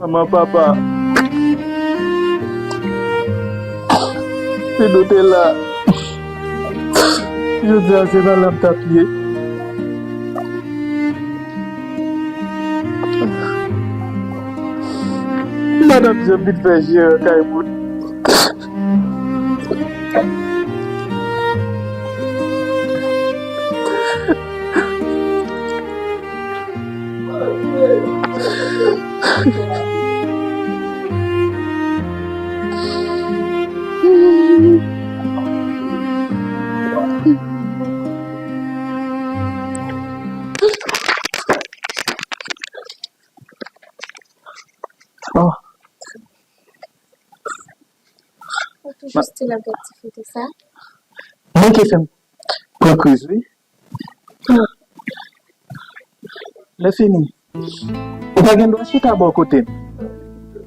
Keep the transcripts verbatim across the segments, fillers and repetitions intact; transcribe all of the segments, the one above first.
Manman, papa, si nou te la, jodi a se nan lè m t ap ye. M pa t ap janm vin fè jeran kay moun. Oh. Ou toujou still ap gad ti foto sa? Manke fè m pran kriz, wi. Lè fini, ou pa gen dwa chita bò kote m.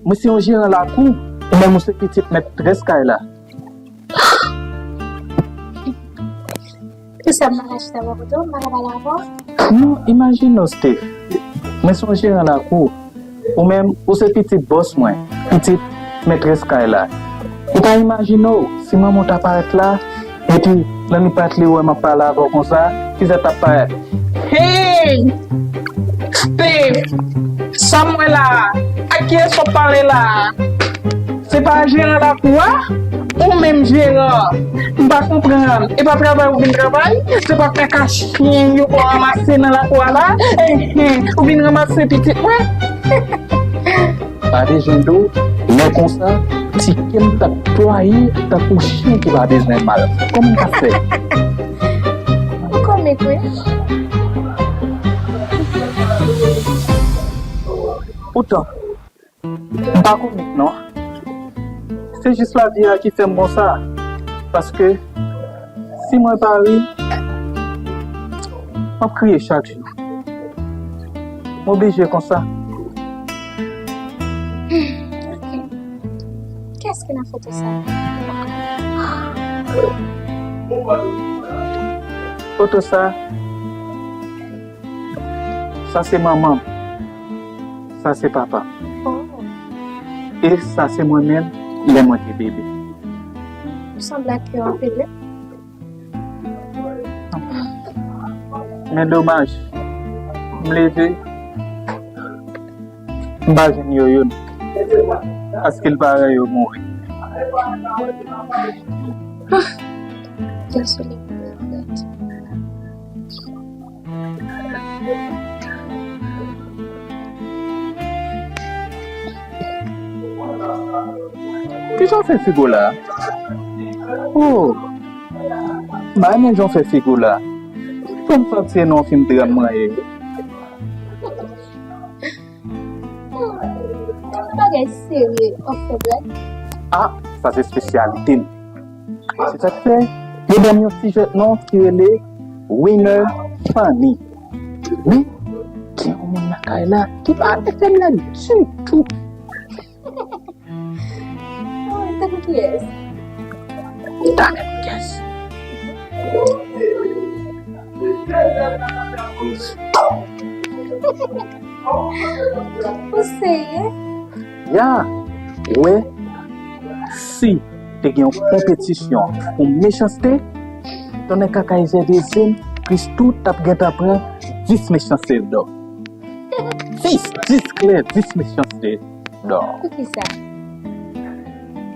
Mwen se yon jeran lakou, ou menm ou se pitit mètrès kay la. Kisa m pa ka chita bò kote w, m pa ka pale avè w? Non, imajine w, Steph. Mwen se yon jeran lakou. Ou menm, ou se pitit bòs mwen, pitit mètrès kay la. Ou ka imajine w, si manman w ta parèt la, epi nan li parèt li wè m ap pale avè w konsa, kisa t ap parèt? Hey! Steve! Sa m wè la a? Ak kiyès w ap pale la a? Se pa jeran lakou a? Ou menm jeran an? M pa konprann. E pa travay ou vin travay? Se pa kaka chen yo pou ranmase nan lakou a la? Enhen, ou vin ranmase pitit mwen? Pa bezwen di w, lè konsa, ti ke m t ap plwaye tankou chen ki pa bezwen mal. Kòman m t ap fè? Ou komik, wi. Poutan, m pa komik, non. Se jis lavi a ki fè m konsa. Paske, si mwen pa ri, m ap kriye chak jou. M oblije konsa. Ok. Kiyès ki nan foto sa? Foto sa, sa se manman m. Sa se papa m. Oh. E sa se mwen menm lè mwen te bebe. Ou sanble ak yo anpil, wi. Men domaj, m leve, m pa jwenn yo youn. Paske l paran yo mouri. Ah, Dye sou li. Kijan w fè figo la? Oh, m pa renmen jan w fè figo la. Fè m santi e nan yon fim dram mwen ye. Bagay serye, w ap fè blag? Ah, sa se espesyalite m. Se sa k fè, yo ban m yon ti jwèt non ki rele Winner Funny. Men, gen yon moun lakay la ki pa vle fè blag ditou. Oh, tankou kiyès? Tankou kiyès? Ou serye? Ya, wè, si te gen yon konpetisyon pou mechanste, tonnè kaka izè de zen, Christoo t ap gentan pran dis mechanste dò. Dis, dis klè, dis mechanste dò. Poukisa?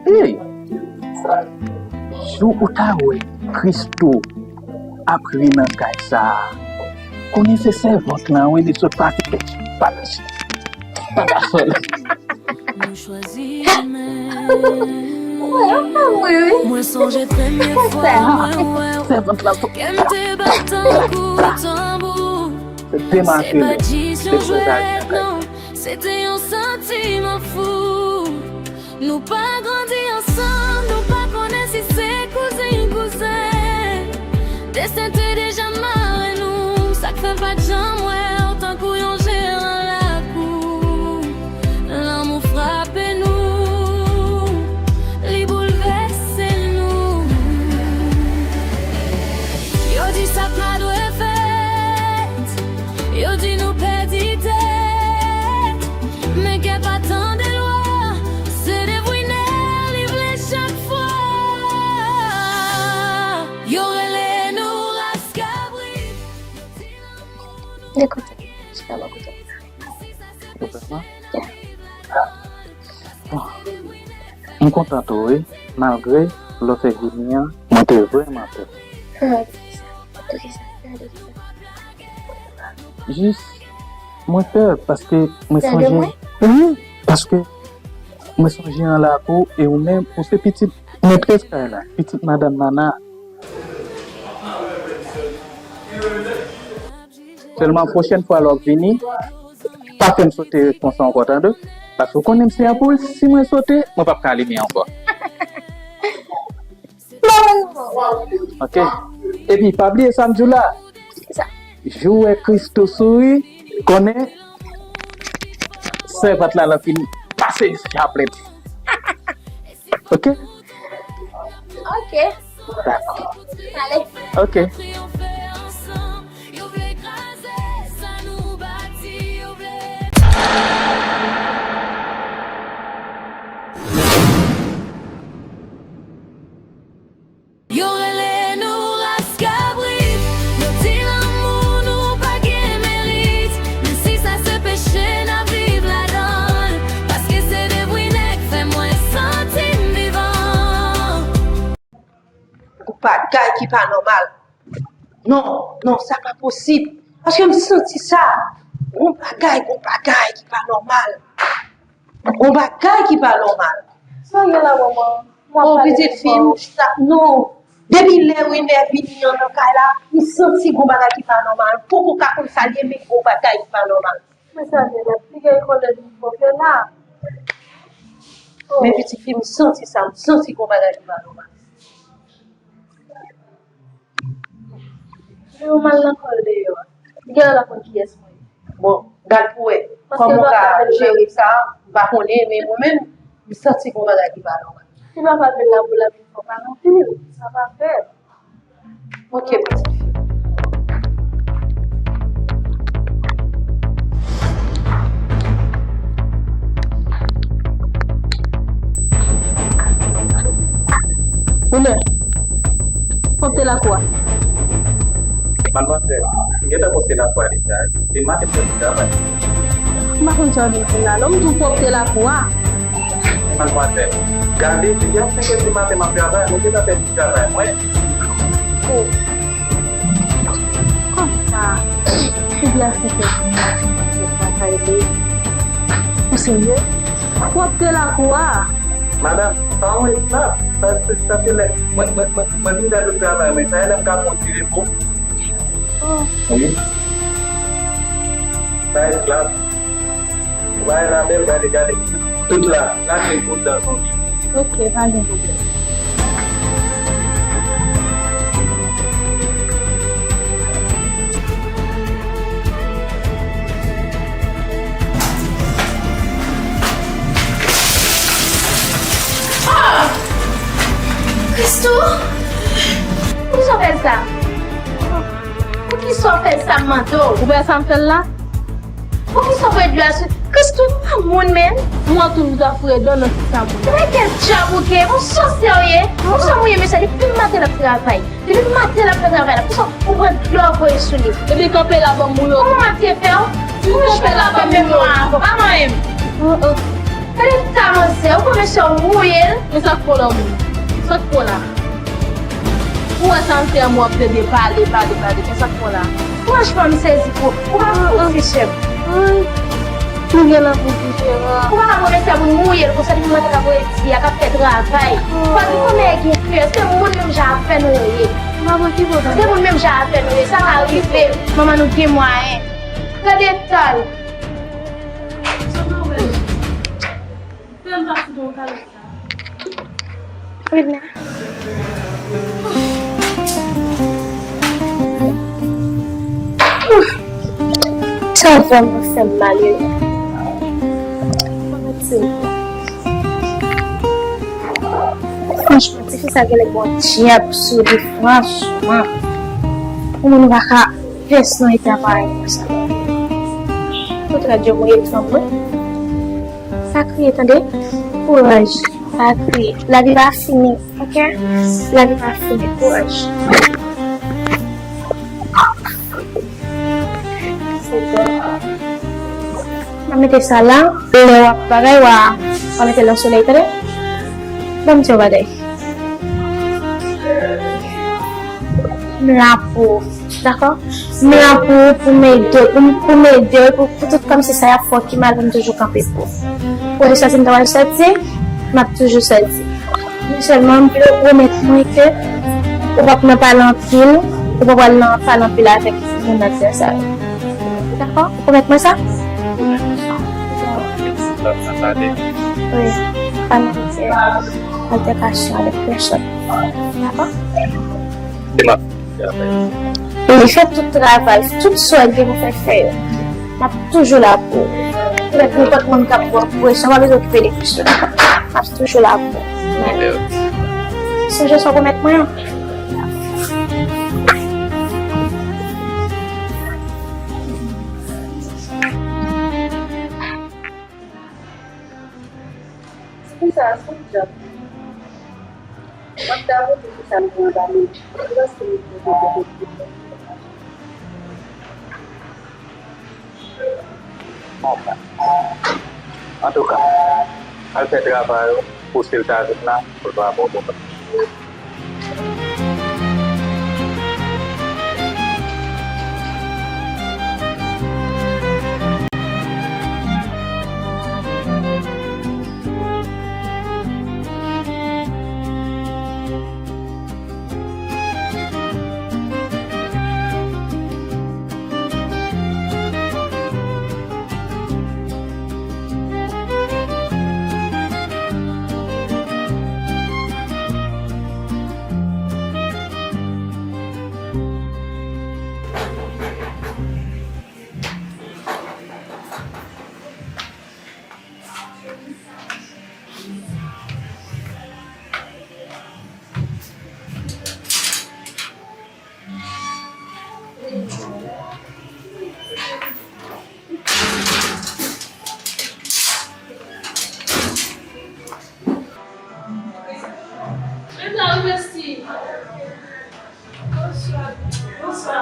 Hey! Jou ou ta wè Christoo ap ri nan kay sa a, konnen se sèvant lan, wi, li sot pase kèch, pa mèch, pa gasòl. Nou chwazi men. Mwen, mwen, wi. Mwen sonje premye fwa mwen wè w. Sèvant lan sot. Kè m te bat tankou tanbou. Se pa jis yon jwèt, non. Se te yon santiman fou. Nou pa grandi ansanm, nou pa konnen si se kouzen, kouzen. Desten te deja mare nou, sa k fè m pa t janm wè w tankou yon jeran lakou. Lanmou frape nou, li boulvèse nou. Yo di sa pa dwe fèt, yo di nou pèdi tèt, men kè pa tande Li kote? Chita bò kote. Ou vrèman? Yeah. Bon. M kontan tou, wi. Malgre lè w te vini an, mwen te vrèman pè. Ah, poukisa? Poukisa? Gade kisa. Jis, mwen pè, paske mwen sonje. Wi, paske mwen sonje an lakou, e ou menm, ou se pitit metrès kay la, pitit madanm Nana. Sèlman pwochèn fwa lè w ap vini, pa fè m sote konsa ankò, tande? Paske w konnen m se anpoul, si mwen sote, mwen p ap ka limen ankò. Ok? Epi, pa bliye sa m di w la. Jou w wè Christoo souri, konnen sèvant la, l ap fin pase chaplèt. Ok? Ok. Dakò. Ale. Ok. Yo rele nou ras kabrit, yo di lanmou nou pa gen merit. Men si sa se peche, n ap viv ladan l, paske se devri nèg fè mwen santi m vivan. Gon bagay ki pa nòmal. Non, non, sa pa posib. Paske m santi sa. Gon bagay, gon bagay ki pa nòmal. Gon bagay ki pa nòmal. Sa gen la, manman? Oh, pitit fi m, sa, non. Depi lè Winer vini an nan kay la, m santi gon bagay ki pa nòmal. M poko ka konn sa l ye, men gon bagay ki pa nòmal. Men sa gen la, li gen kòlè li fò fè la. Oh. Men pitit fi m, m santi sa, m santi gon bagay ki pa nòmal. Yo mal nan kòl deyò a. Li genlè l ap konn kiyès mwen ye. Bon, gad pou wè. Kòman w ka jere sa, m pa konnen, men mwen menm, m santi gon bagay ki pa nòmal. Si papa vin la pou l ap vin fò pale anpil, sa pa fè. Ok, pitit fi. Winer, pwòpte lakou a. Madmwazèl, m gentan pwòpte lakou a deja, e maten m sòti travay. M pa konn sa w vin fè la non, m di w pwòpte lakou a. Madmwazèl, gade, depi a senk è di maten m ap travay, mwen gentan pèdi travay mwen. Oh. Kòmsa, depi a senk è di maten m ap travay, ou serye? Pwòpte lakou a. Madanm, pa yon esklav. Sa, sa, sa se lè mwen, mwen, mwen, mwen vin gade travay mwen. Sa e lè m ka pran ti repo. Oh. Wi. Pa esklav. Ou pa wè la bèl, gade, gade. Tout la, la se kout dan zonbi. Ok, pa gen pwoblèm. Ah! Christoo! Poukisa w fè sa? Poukisa w fè sa, m mande w? Ou wè sa m fè l la? Poukisa w voye dlo a sou Christoo? Ou pa moun, menm. Mwen tou, m ta foure dan nan ti sa moun. Men kèl djab ou ye? Bon, sa w serye? Bon, sa w ye, mesye, depi maten l ap travay. Depi maten l ap fè travay la, poukisa ou pran dlo w voye sou li? Ebyen, kanpe la, ban m mouye w. Kòman m ap te fè w? Ou kanpe la, ban m mouye w. Pa manyen m. Oh, oh. Gade ta manzè, ou konn mesye w mouye l. Men sa k fè w la, moun? Sa k fè w la? Ou wè sa m fè a, mwen ap plede pale, pale, pale. Men sa k fè w la? Franchman, m sezi pou ou. Ou pa fouti, chèf. Ay. Nou gen lanmou diferan. Ou pa ka pran mesye a pou n mouye l konsa, depi maten l ap redi a, k ap fè travay. Fò di kòman e gen kè, se moun menm jan avè nou yo ye. Maman, ki pwoblèm? Se moun menm jan avè nou ye, sa ka rive. Manman nou gen mwayen. Gade eta l. Fè m pase yon kalòt. Widna. Sa vrèman fè m mal, wi. Franchman, tifi sa genlè gen yon dyab sou li, franchman. Yon moun pa ka pès nan eta parèy konsa. Kontrè, Dye mwen etranj, wi. Pa kriye, tande? Kouraj, pa kriye. Lavi pa fini, ok? Lavi pa fini, kouraj. Mete sa la, lè w ap bagay, w a, w a mete l nan solèy, tande? Ban m di w yon bagay. M la pou ou, dakò? M la pou ou, pou m ede w, pou m, pou m ede w, pou, pou tout kòmsi sa y ap fè w ki mal, pou m toujou kanpe pou ou. Pou w sòti, m ta pral sòti, m ap toujou sòti. Men sèlman, m vle w pwomèt mwen ke ou p ap nan pale anpil, ou p ap al nan pale anpil avèk moun nan sa yo. Dakò? Ou pwomèt mwen sa? Wi. Pa nan altèkasyon avèk pèsòn. Dakò? Wi, fè tout travay, tout sa w gen pou fè, fè yo. M ap toujou la pou ou. Petèt nenpòt moun k ap pran presyon, pa bezwen okipe de presyon. M ap toujou la pou ou. Sonje sa w pwomèt mwen an. Kisa, sa w ap di? M ap ta vote pou sa m gen anba men m. Ou panse m pou vote pou kisa? Antouka, al fè travay ou pou si l ta vin la, pou l pa ba w pwoblèm. Bonswa. Bonswa.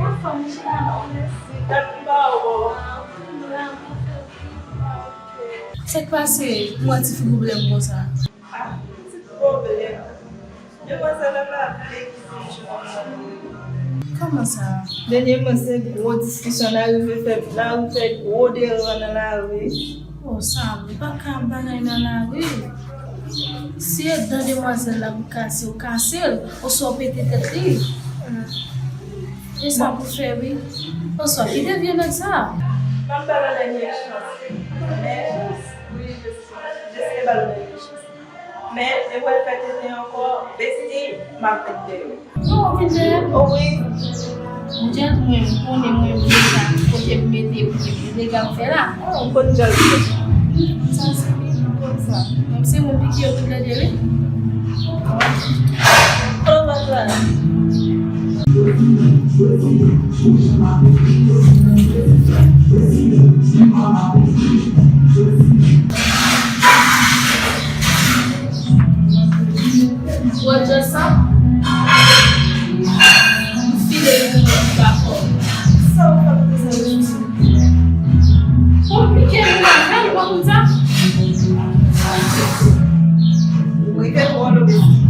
Anfòm, monchè, mèsi. Sa k pase pou w wè ti fi pwoblèm konsa? Ah, ti pwoblèm. Demwazèl la pa vle kite m jwenn mwen. Kòman sa? Dènyèman, se gwo diskisyon n arive fè, n arive fè gwo deran nan lari. Oh, sa, m pa ka ap bagay nan lari. Si e dan demwazèl la pou kase, ou kase l, oswa ou pete tèt li. E sa pou fè, wi. Oswa, kite vye nèg sa. M ap ba l yon dènye chans. Men, wi, jesifwa, jesifwa ba l yon dènye chans. Men, depi w al fè tenten ankò, besti, m ap vin dèyè w. Oh, ou vin dèyè m? Oh, wi. Bondye tou mwen, m konnen mwen menm deja kote m mete pou m dega m fè la. Oh, m konn jan l fè. Sa se li, m konn sa. Donk, se mwen pike yo toulède, wi. Kòman w ap travay? Ou wè djòs sa? M file l pou mwen, m pa fò. Sa ou fè pou sa yo jodi? Konplike, nou pa fè l, ou pa konn sa? Ou rive twò lwen.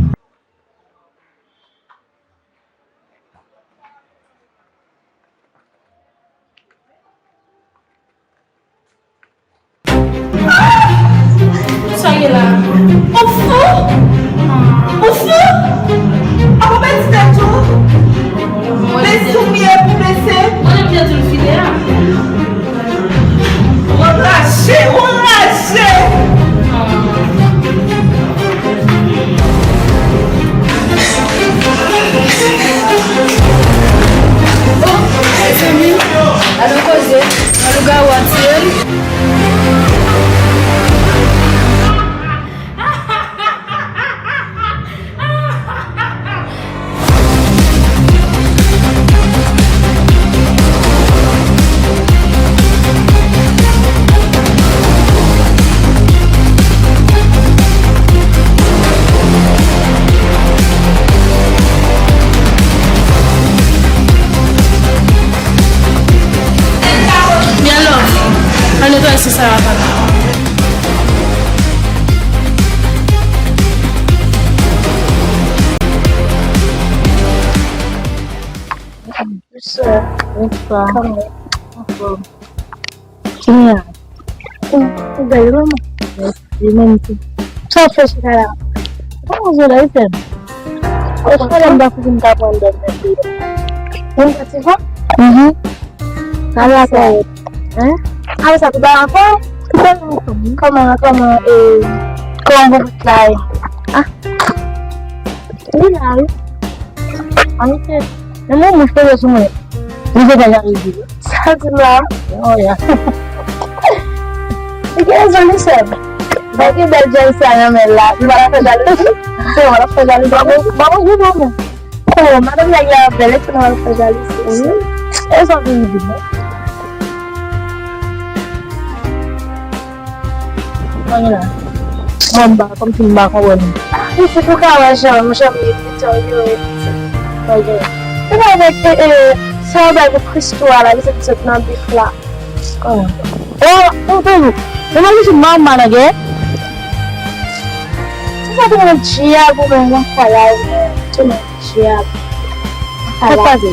Bonswa. Bonswa. Kòman w ye? Anfòm. Kounya. Ou, ou bèl, manman. Mèsi, menm tou. Sa w fè chita la? Kòman w jwenn ayisyen? Ou konnen m pa fouti m ta pran dòm nan peyi a. Ou pati fò? Mhm. Sa va fè? Hein? Apre sa, tout bagay ankò? Kòman, kòman, eh, kòman w la ye? Ah. Wi, la, wi. An, ok. Men mwen, mouch poze sou mwen. Li se fè jalouzi. Sa di m la? Oh, yeah. Li gen rezon, li sè m. Bon, ki bèl jèn sa nan men l la. Li pa fè jalouzi. Se mwen l ap fè jalouzi. Ba mwen, ba mwen, ba mwen. Oh, madanm nèg la bèl, epi nou al fè jalouzi. Wi. E sa vin di bon. Mwen la. Mwen m pa, kòmsi m pa konprann. Pitit ou ka wè jan, jan m ye pitit yo, yo ye pitit. Ok. Se pa avèk, e, e, se yon bagay pou Christo a la, ki se ki sot nan bif la. Kòman? Oh, oh, oh, oh. Mwen pa vin sou manman nan gen. Se sa te nan dyab ou menm nan fwa la ou menm. Te nan dyab. Sa k pase?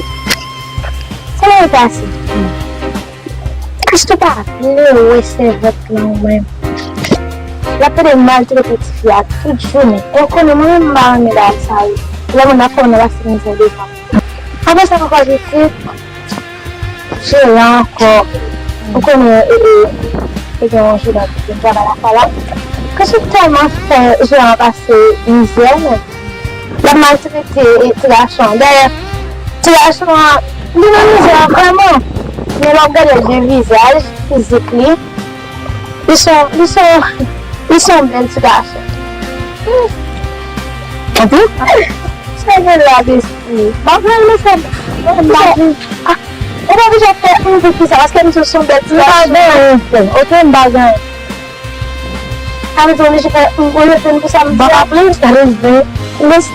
Sa k pase? Christo pa vle wè sèvant lan ou menm. L ap tande maltrete tifi a tout jounen. E ou konnen mwen menm m pa renmen bagay sa yo. Lè moun ap fè w nan pase mizè devan. Apre sa ankò pitit, jeran ankò. Ou konnen, e, e, te gen yon jeran ki te travay lakay la. Christo tèlman fè jeran an pase mizè, men l ap maltrete ti gason an. Dayè, ti gason an, li nan mizè an vrèman. Men lè w ap gade l gen vizaj, fizik li, li se yon, li se yon, li se yon bèl ti gason. Anpil? Sa gen la, besti. Bagay, mesye. Bagay. Ah, ou pa oblije fè m pou kisa, paske m se yon bèl ti gason. M pa gen anyen, ok, m pa gen anyen. Sa vle di w oblije fè m, olye fè m pou sa m di a. M pa ka plenn, sa vle di.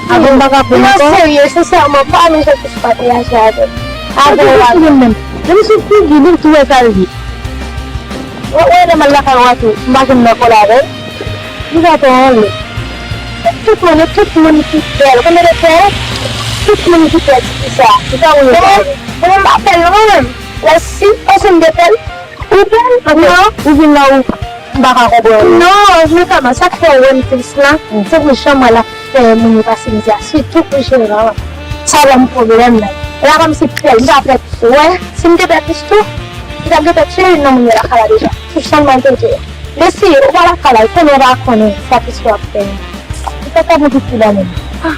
Avan m pa ka plenn ankò. Non, serye, sensèman, pa renmen jan Christo ap reyaji avè m. Avè w la. Depi sou figi li, m tou wè sa l ye. Ou wè lè m al lakay ou a tou, m pa janm nan kòlè avè l. Li pa fè anyen. Tout moun, tout moun ki bèl. Konbyen de pè? Tout moun ki bèl, se sa. Se sa ou ye. Bon, bon, m pa bèl non, mwen menm. Wè si, panse m te bèl. Ou bèl? Non. Ou vin la ou, m pa ka konprann. Non, men kòman, sa k fè w wè m tris la, se pou jan mwen la fè moun yo pase mizè a, sitou pou jeran an. Sa ban m pwoblèm, men. E la kòmsi pèl, m ta pèl, wè, si m te pèl plis tou, m t ap gentan tiye youn nan moun yo lakay la deja. Sou jan mwen te ye. Men si ou pa lakay la, ou konnen ou pa konnen sa Christo ap fè. Ou pa ka pou tout ti bagay. Ah.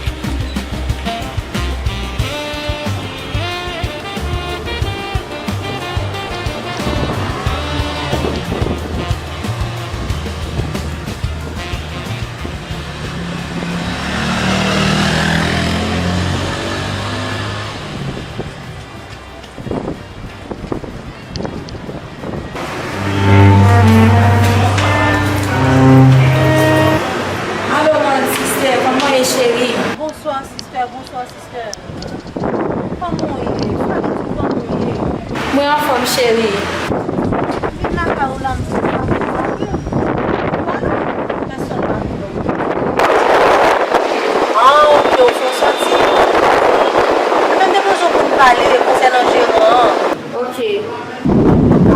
Alo, man, sistè, kòman w ye, cheri? Bonswa, sistè, bonswa, sistè. Kòman w ye? Sa ki di kòman w ye? Mwen anfòm, cheri. M vin lakay ou la, m di sa pou w pa vle. Ou pa la? Pèsonn pa vle wè w. Ah, ok, ou fè w soti. Mwen menm te bezwen pou n pale konsènan jeran an. Ok.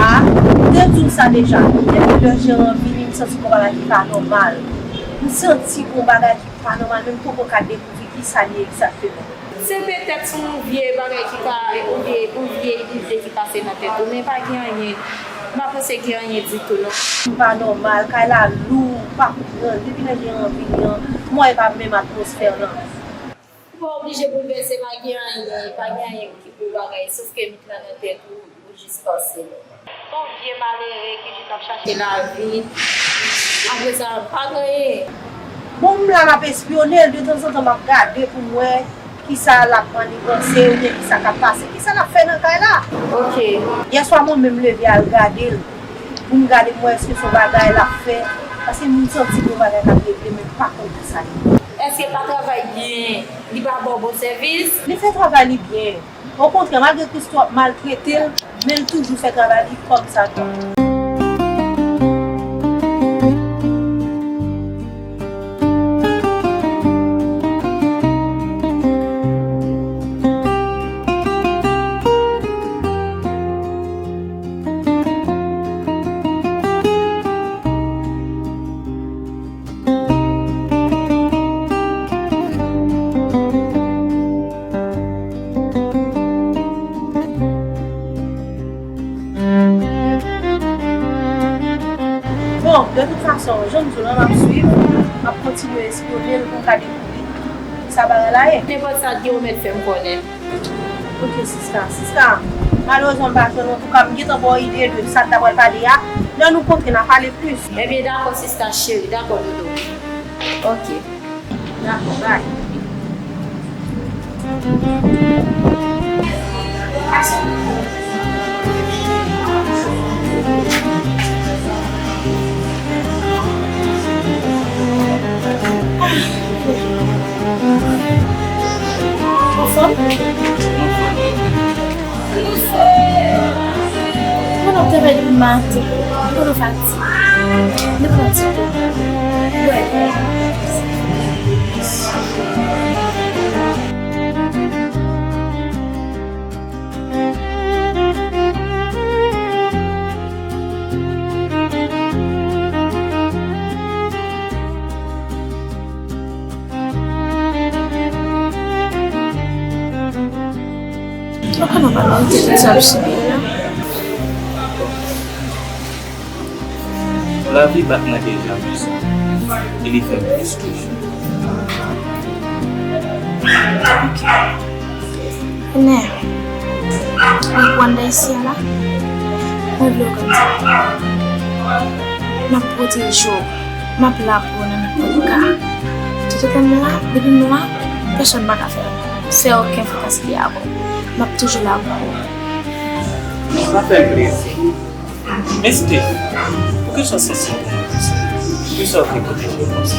Ah, m te di w sa deja. Depi lè jeran an vini, m santi gon bagay ki pa nòmal. M santi gon bagay ki pa nòmal, men m poko ka dekouvri kisa l ye egzakteman. Se petèt yon vye bagay ki ka, yon vye, yon vye ide ki pase nan tèt ou, men pa gen anyen. M pa panse gen anyen ditou, non. M pa nòmal, kay la lou, m pa konprann. Depi lè jeran an vini an, m wè e pa menm atmosfè lan. Ou pa oblije boulvèse, pa gen anyen, pa gen anyen ki gwo bagay, sof ke mit lan nan tèt ou, ou jis panse. Se yon vye malere ki jis ap chache lavi. Apre sa, pa gen anyen. Bon, m la, m ap espyone l, detanzantan m ap gade pou m wè kisa l ap maniganse oubyen kisa k ap pase, kisa l ap fè nan kay la. Ok. Yèswa mwen menm leve al gade l, pou m gade m wè èske se yon bagay l ap fè, paske m santi gen yon bagay k ap regle, men m pa konn kisa l ye. Èske l pa travay byen? Li pa ba w bon sèvis? Li fè travay li byen. Okontrè, malgre Christo ap maltrete l, men l toujou fè travay li kòm sa dwa. Sa, jan m di w la, m ap swiv, m ap kontinye espyone l pou m ka dekouvri sa bagay la ye. Nenpòt sa k gen, ou mèt fè m konnen. Ok, sista. Sista, malerezman, m pa jwenn ou. Antouka, m gentan ba w ide de sa n ta pral pale a. Lè nou kontre, n a pale plis. Ebyen, dakò, sista cheri. Dakò, doudou. Ok. Dakò, bay. Anfòm? Mwen ap travay depi maten. Mwen ap fatige. Depi maten. Wè. Ou konnen w pa merite tout sa w ap sibi yo la. Lavi bat nan kè Jamison e li fè m plis toujou. Ok. Nè, mwen pou anndan isi a la, mwen vle w konn sa. M ap pwoteje w, m ap la pou ou nan nenpòt ka. Toutotan m la, depi m la, pèsonn pa ka fè anyen. Sè okenn frekans li avè w. M ap toujou la pou ou. Sa fè m plezi. Men Steve, poukisa w santi w konsa? Poukisa w vle pwoteje w konsa?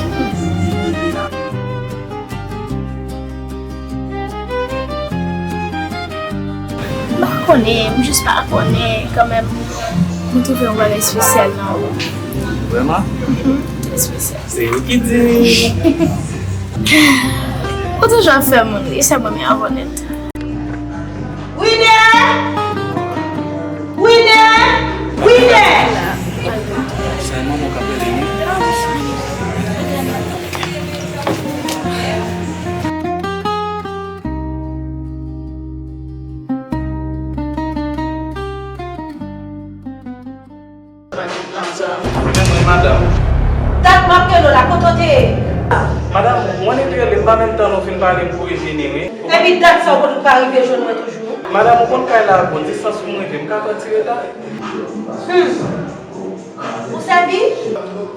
M pa konnen, m jis pa konnen kanmenm. Mwen twouve yon bagay espesyal nan ou. Vrèman? Mhm, espesyal. Se ou ki di. Ou toujou ap fè moun ri, se mwen menm avè w nèt. Winè! Winè! Winè! Se manman w k ap rele wi. Men mwen, madanm. Dat m ap rele w la, kote w te ye? Madanm, mwen ret rele, m pa menm tann ou fin pale m kouri vini, wi. Epi dat sa w konn pa rive jwenn mwen toujou? Madanm, ou konn kay la bon, distans pou m rive, m ka pran ti reta. Hmm. Ou sèvi?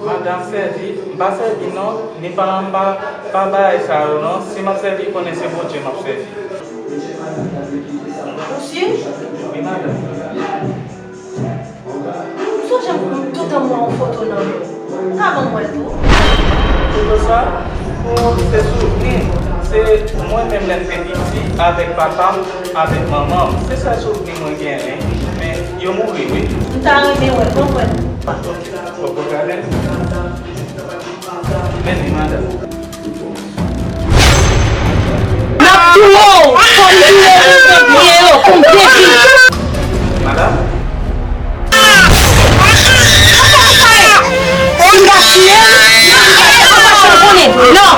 Madanm, sèvi? M pa sèvi non, ni pa anba, pa bagay sa yo non. Si m ap sèvi, konnen se Bondye m ap sèvi. Ou si? Wi, madanm. M sonje m toutan m wè yon foto nan men w. Ou ka ban m wè l tou? Foto sa? O, se souvni. Se mwen menm lè m te piti, avèk papa m, avèk manman m. Se sèl souvni mwen genyen. Men, yo mouri, wi. M ta renmen wè l, ban m wè l. Fòk ou gade l. Men li, madanm. M ap touye w! Fò m touye w pou m byen yo, pou m depil. Madanm? Si m ta touye w, non,